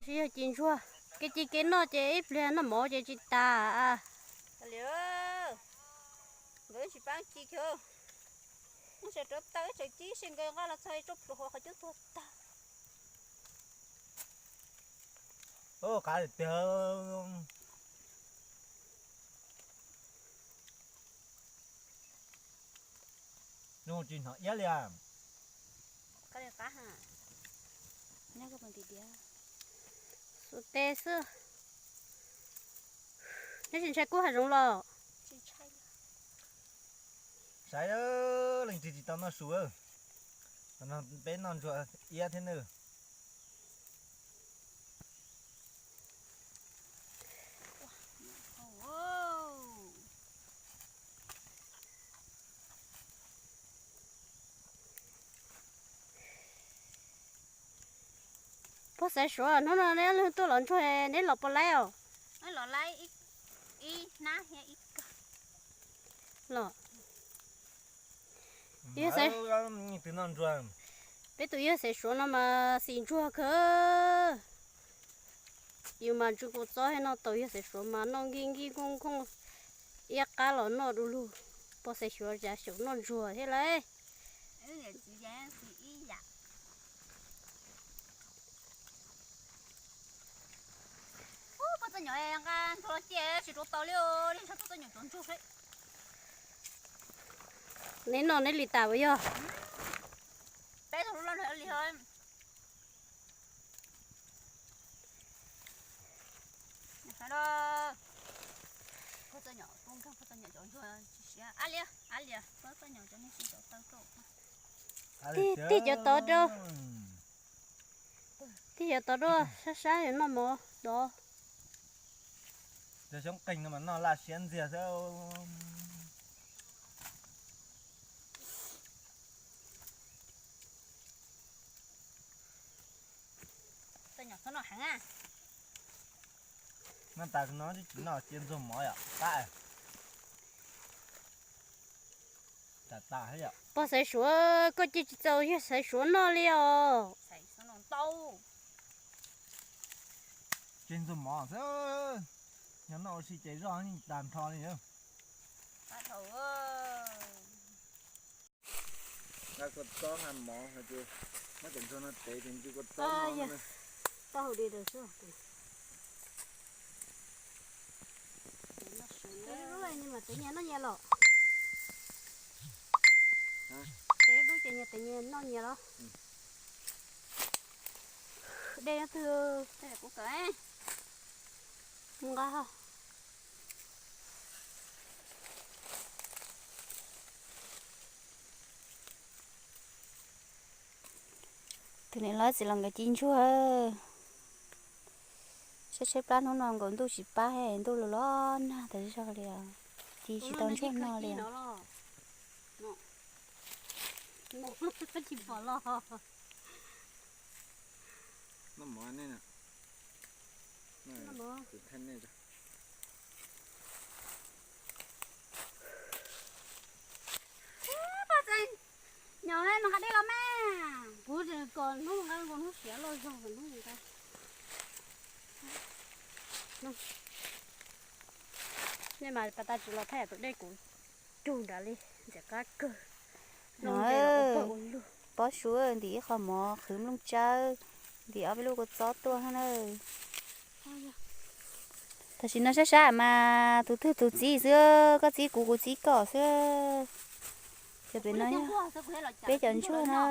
Tsis yog ci ntsuag, kev ci kev noj ces ib pliag noj mov ces tsis tas. Li, nkawd tsis paub ci kiag, ib tsam rauv taws ib tsam ci seb nkawd nqa los txog ib tsob pluas hauv qhov cub tuag tag. Qav tiag. Nws tsis hnov iab li. Xuas tes xwb. Neb tsis ntshai kub hav zoov los? Saib, leej twg tsis tau noj su. Peb noj ntsuag iab thiab nawb. Pog Xaiv Suav, hnub no neb leej twg tuaj lov ntsuag, neb los puas laib os? Los, peb tus yawg Xaiv Suav no mas xis ntsuag kawg. Yus mas tsw kua txob thiab noj tau, yawg Xaiv Suav mas noj nkij nkij nkooj nkooj, iab qab los noj du lug. Pog Xaiv Suav cas xyaum noj ntsuag thiab lauj. Pog txoj nyom nqa ntsuag los cia tsis rau tau li, li ntshe pog txoj nyom cov ntsuag. Neb noj neb li tas uas yog. Peb tug loj li. Tij cov tod rau, tij cov tod rau, sab sab noj mov dov. Cov xyoob qeeg no mas noj laj siab ntxiag xwb. Noj tas no twb tsis noj cia ntxuag mov yom, qab. Pog Xaiv Suav, koj cia tsis txaus yawg Xaiv Suav noj li os. Cia ntxuag mov xwb, yog noj ua si ces zoj yeej tag nrho li. Nqa kua txob nqa mov hais tias muab cov ntsuag no tev ces ntsw kua txob no. Tev lub lub ces nyias tev nyias noj nyias los. Dej nyob twg? Mus nqa. Tus niam hlob txiv los nkawd ci ntsuag. Saib tshaib plab hnub no nkaus ntuj tsis pab, ntuj los los nag tas zog li os. Ci tsis tau ntsuag noj li. Nyob mas nqa dej los mas, kuv kom hnub nqa, hnub siav los zog hnub nqa. Nej mas pas tas tsis los thaij tus dej kuv cug nrad li, ntxim qab kawg. No, pob su, ntim ib qho mov, qhwv nplooj tsawb, ntim ob peb lub kua txob tuaj na. Tam sim no sab sab mas tus twg tus txib xwb, koj txib kuv kuv txib koj xwb. Ces pem no peb cov ntsuag na,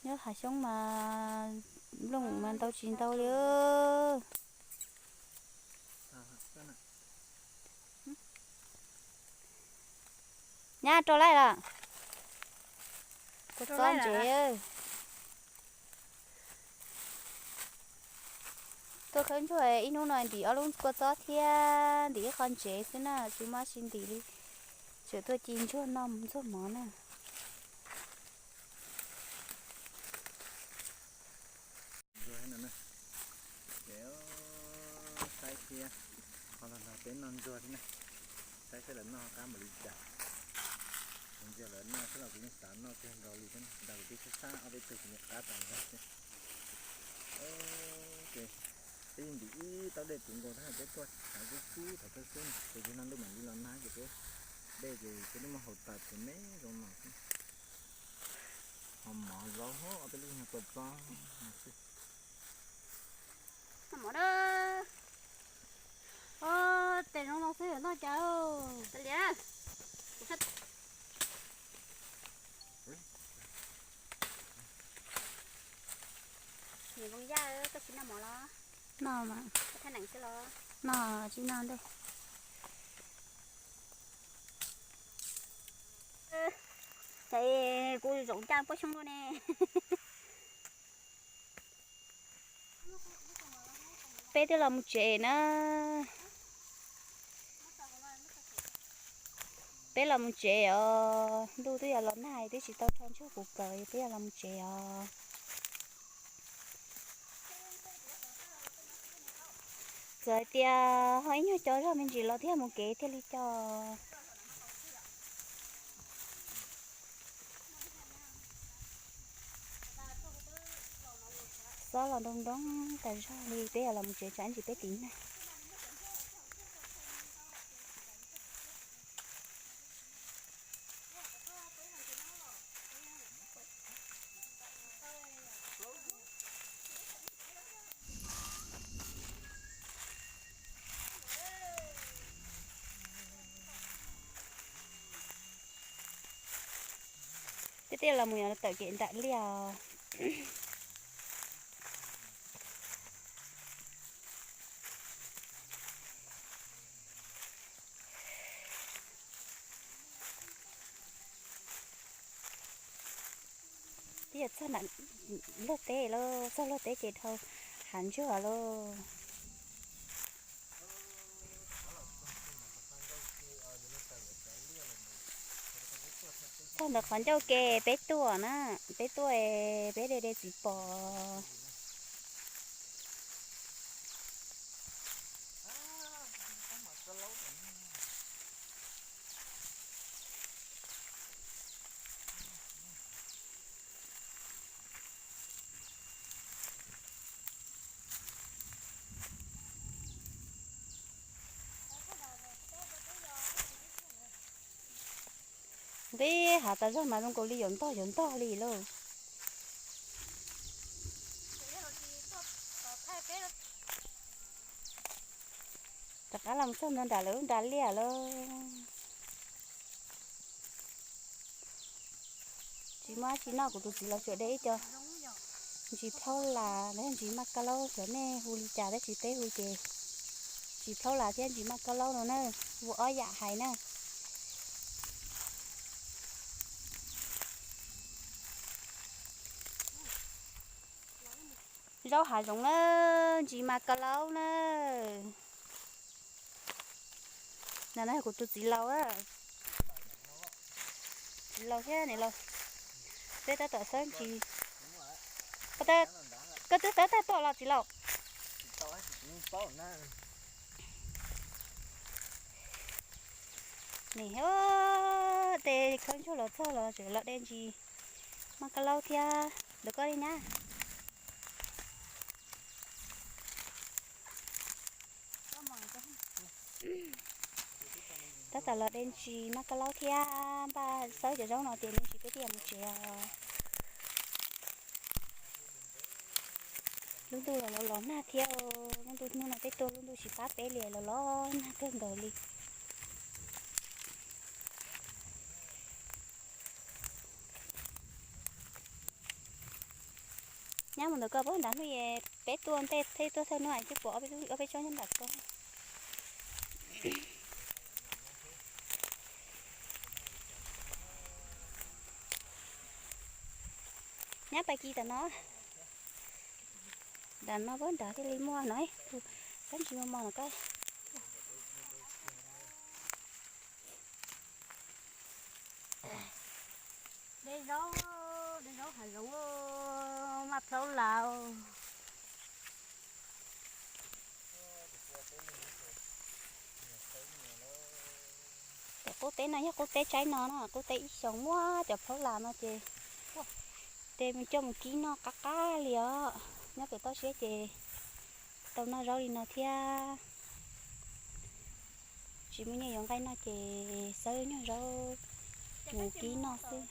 nyob hav xyoob mas nplooj mas ntau tsis ntau li. Nyab rau laij lawm. Kua txob ntsev. Tuaj khawb ntsuag ib hnub no ntim ob lub kua txob thiab ntim ib qho ntsev xwb na, tsis muaj dab tsi ntim li. Tseem tuaj ci ntsuag noj ntsuag mov na. Ces saib thiab, qhov los nrog peb noj ntsuag thiab na, saib seb lawv noj qab npaum li cas. Kuv ntsia lawv noj xwb los kuv yeej xav noj kawg nkaus li thiab, ntawd kuv twb sab sab ob peb tug kuv yeej qab tas zog thiab. Ntim ib tau dej puv nkaus thiab peb tuaj tshav kub kub thaum kawg xwb, ces no ntuj mam li los nag ces peb dej ces peb twb muab haus tas txhua me zoo no xwb. Ho mov zaub hov peb lub nyuag kua txob no xwb. Mov na, tes zoo no xwb yuav noj cas? Niam Ntxoov Yaj, koj tsis noj mov los? Noj mas. Koj thaj neem xwb los? Noj tsis noj ntej. Ces kuv zaum ncaj puab xyoob lub ne. Peb twb los mus tsev na. Peb los mus tsev os, ntuj twb yuav los nag twb tsis tau rho ntsuag puv plaws, peb yuav los mus tsev os. Txawm hais tias ho ib nyuag co zog me ntsis los thiaj mus kev thiaj li co. Xob los nroo nroo tas zog li, peb yuav los mus tsev tsam ntsis peb tiv nag. Peb thiaj los mus yuav tawm kev nram liaj os. Twb yog txog nram luag teb lauj, txog luag teb ces dhau hav ntsuag lauj. Txog ntawm qhov ncauj ke peb tuaj na, peb tuaj es peb de de txiv pos. Nqis hav tas zog mas zoo nkaus li yuav ntog yuav ntog li lauj. Rov qab los txog nram lawv lub nra liaj lauj. Tsis muaj dab tsi noj, kuv tus txiv los tsuas de ib co ntsis phaub las los yog ntsis maj kab laub, xyov nej hu li cas tab sis peb hu ces ntsis phaub las thiab ntsis maj kab laub no na, hu ob yam hais na. Zaub hav zoov na, ntsis maj kab laub na. No kuv tus txiv laus, txiv laus thiab niam laus, peb tab tom xawb ntsis. Koj twb xawb tag tuaj los txiv laus? Nim tej khawb ntsuag los txog los tseem los de ntsis maj kab laub thiab ntawm koj li nyab. Tab tom los de ntsis maj kab laub thiab npaj xawb cov zaub no tias me ntsis peb thiaj mus tsev os. Lub ntuj los los los nag thiab, lub ntuj hnub no peb tuaj lub ntuj tsis pab peb li, los los nag kawg nkaus li. Nyab mus ntawm koj puag nram hnub es peb tuaj ntej thiaj tuaj thawj hnub es twb pom ob peb tsob nyob nram ko. Nyab pais kis tam no, nram no puag nrad thiaj li muaj no, kab ntsis mos mos no koj. De zaub, de zaub hav zoov, maj plaub las. Cov qub teb no yog qub teb tsaib no na, qub teb ib xyoos muab cov plaub las no ces de coj mus kib noj qab qab li os. Nyob pem toj siab ces Noj zaub li no thiab. Tsis muaj nyiaj yuav nqaij noj ces xawb nyuag zaub mus kib noj xwb.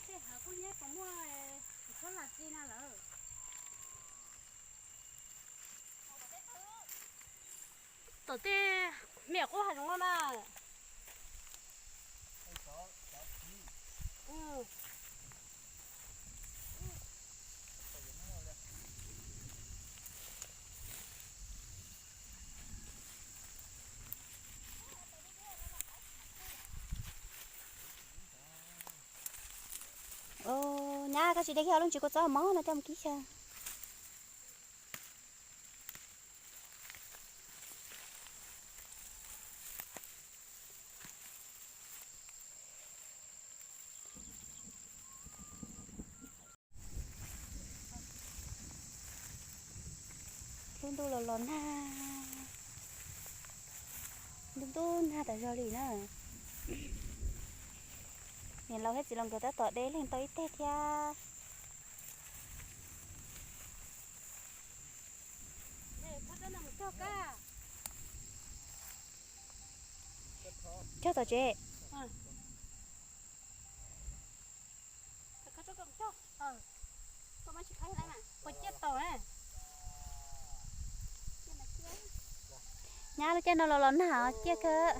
Tom tej me nyuam qub hav zoov no na. Nyab, koj tsis de kiag lub ntsis kua txob mov no coj mus kib xyaw. Lub ntuj los los nag, ntuj ntuj nag tas zog li na. Niam laus thiab txiv laus nkawd tab tom de leeg tau ib teg thiab. Cog tom tsev. Nyab, lub caij no los los nag ciaj kawg.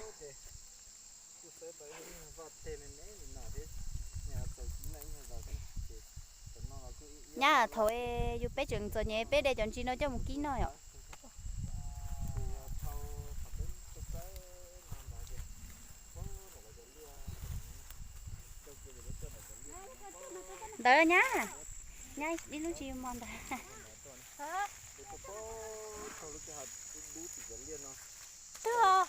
Nyab, thaum yus peb tseem txom nyem peb de cov ntsis no coj mus kib noj yom. Ntawd nyab, nyab ib lub ntsis mov ntawd. Twb os.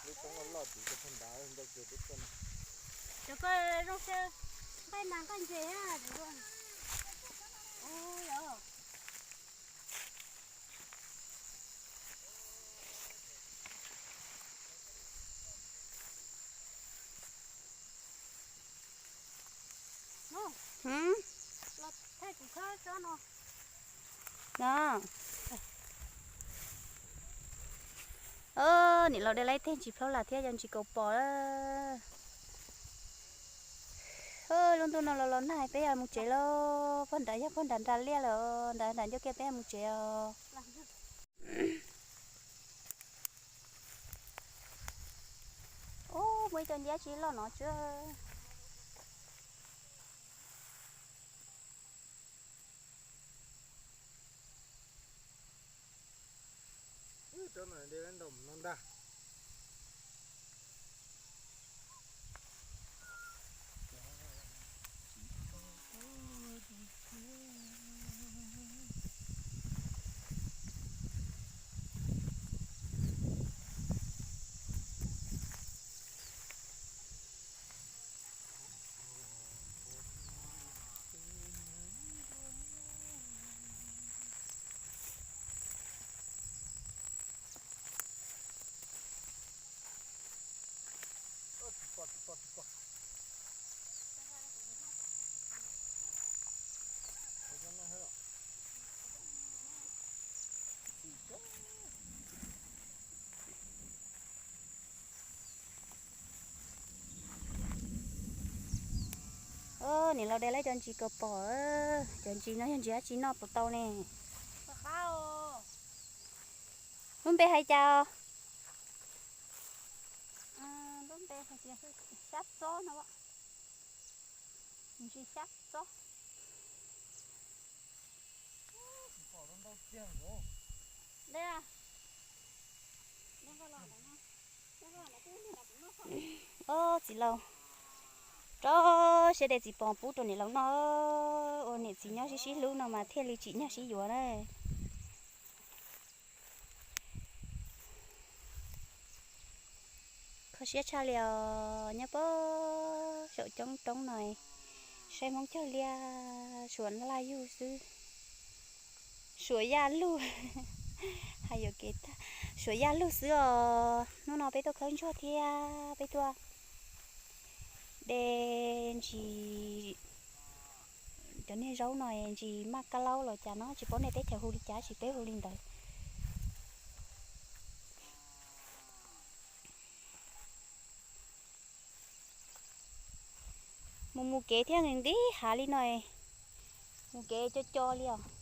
Cov ko zoo se nqaij nas nqaij ntses. No, niam laus de laib teg ntsis plaub las thiab cov ntsis kaus pom. Lub ntuj no los los nag peb yuav mus tsev lauj. Pog nrad yog pog nrad nra liaj lawm, nrad nrad ncauj kiag peb yuav mus tsev os. Ub, muaj ib co nciab tsis loj no tsuag. Niam laus de laib cov ntsis kaus pom, cov ntsis no yog ntsis dab tsi noj puas tau ne? Lub npe hais cas? Lub npe hais tias xyab txob no. Ntsis xyab txob. Ob txiv laus, rau siab de txiv pos pub rau niam laus noj, ua niam txiv nyob sib sib hlub no mas thiaj li tsim nyog sib yuav na. Kho siab tshaj li os, nyob pem saum coob roob no, saib Hmoob cog liaj suam laj yug xwb. Suam yaj lug, hais yuam kev tag, suam yaj lug xwb os. Hnub no peb tuaj khawb ntsuag thiab peb tuaj de ntsis, cov niag zaub no ntsis maj kab laub los cas no, tsis paub nej teb chaws hu li cas, tsis peb hu li ntawd. Mus kev thiab nqis hav li no, mus kev co co li os.